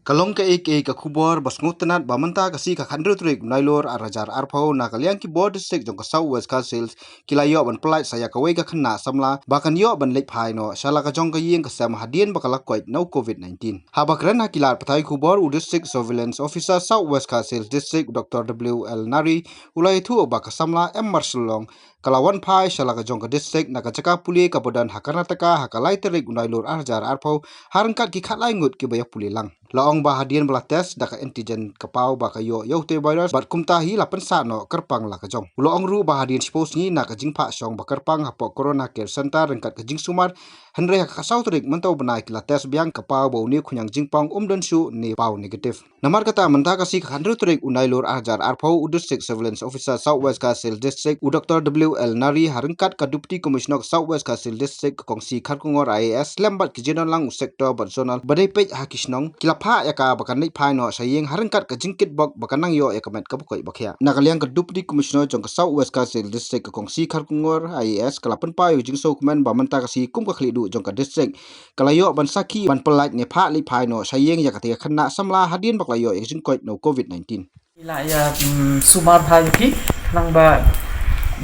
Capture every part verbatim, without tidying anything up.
Ka long kaei kaei ka khubor ba sngewtynnat ba mynta ka sngi ka khathynriew tarik u Nailur ar hajar arphew na ka liang ki bor district jong ka South West Khasi Hills ki la ïoh ban pyllait sa ïa kawei ka khynnah samla ba kan ïoh ban leit phai noh sha la ka jong ka ïing ka sem hadien ba ka la koit na u covid nineteen. Haba kren ha ki lad pathai khubor u District Surveillance Officer South West Khasi Hills District, Doctor W L Nari, u la ïathuh ba ka samla M Marshallong ka la wan phai sha la ka jong ka district na ka jaka pule kaba don ha Karnataka ha ka lai tarik u Nailur ar hajar arphew, ha ryngkat ki khatlai ngut kiba ïa pule lang. La ong ba hadien ba la test da ka antigen ka paw ba ka ïoh ïa utei u virus bad kumta hi la pynsah noh kyrpang la ka jong. U la ong ruh ba hadien shiphew sngi na ka jingphah shong ba kyrpang hapoh Corona Care Center ryngkat ka jingsumar, hynrei ha ka khatsaw tarik mynta u bnai ki la test biang ka paw ba une u khñiang jingpang um don shuh ne paw negative. Namar kata mynta ka sngi ka khathynriew tarik u Nailur ar hajar arphew u District Surveillance Officer South West Khasi Hills District u Doctor W L Nari ha ryngkat ka Deputy Commissioner ka South West Khasi Hills District ka Kong C Kharkongor I A S lem bad ki jingdon lang u sector bad zonal ba dei peit ha ki shnong ki la phah ïa ka ba kan leit phai noh sha ïing ha ryngkat ka jingkitbok ba kan nang ïoh ïa ka met kaba koit ba khiah. Na ka liang ka Deputy Commissioner jong ka South West Khasi Hills District ka Kong C Kharkongor I A S ka la pynpaw ïa ka jingsngewkmen ba mynta ka sngi kum ka khlieh duh jong ka district ka la ïoh ban sakhi ban pyllait ne phah leit phai noh sha ïing ïa katei ka khynnah samla hadien ba ka la ïoh ïa ka jingkoit na u covid nineteen. Ngi la ïa, mm, sumar bha ïa ki, khnang ba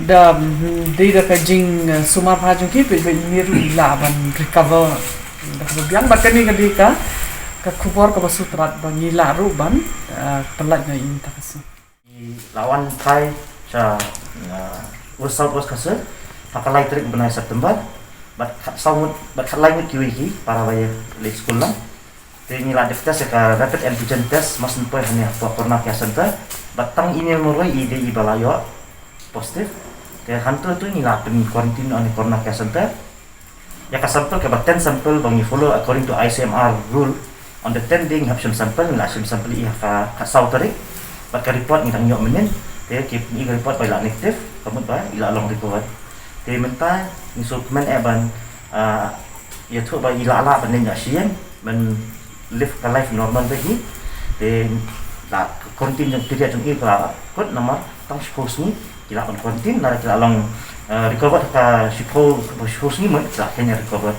da, mm, dei da ka jing, eh, sumar bha jong ki, peit ba ine ruh i lah ban recover da kaba biang. Bad kane ka dei ka, ka khubor kaba sngewtynnat ba ngi lah ruh ban, eh, pyllait noh ïa ine mynta ka sngi. Ngi la wan phai sha, eh, West South West Khasi Hills ha ka lai tarik u bnai September. Bad khatsaw ngut, bad khatlai ngut kiwei ki para ba ïa leit skul lang. Te ngi la dep test ïa ka rapid antigen test, mar shu poi hangne hapoh Corona Care Center. Bad tang ine marwei i dei i ba la ïoh positive. Te hangto to ngi la pyn quarantine hangne Corona Care Center. Ïa ka sample kaba ten sample ba ngi follow according to I C M R rule. On the ten day ngi hap shim sample, ngi la shim sample ïa ka khatsaw tarik. Bad ka report ngi dang ïoh mynnin. Te ki pyni ka report ba i la negative, ka mut ba i la long recovered. Te mynta ngi sngewkmen eh ban, ah, ïathuh ba i la lah ban leit noh sha ïing, ban live ka life normal beit hi. Te la quarantine jong period jong i ka la kut namar tang shiphew sngi ki la ban quarantine, lada ki la long, eh, recovered ha ka shiphew, shiphew sngi mut ki la kane recovered.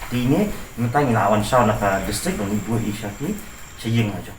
Te ine mynta ngi la wan shaw na ka district ban buh i sha ki sha ïing la jong.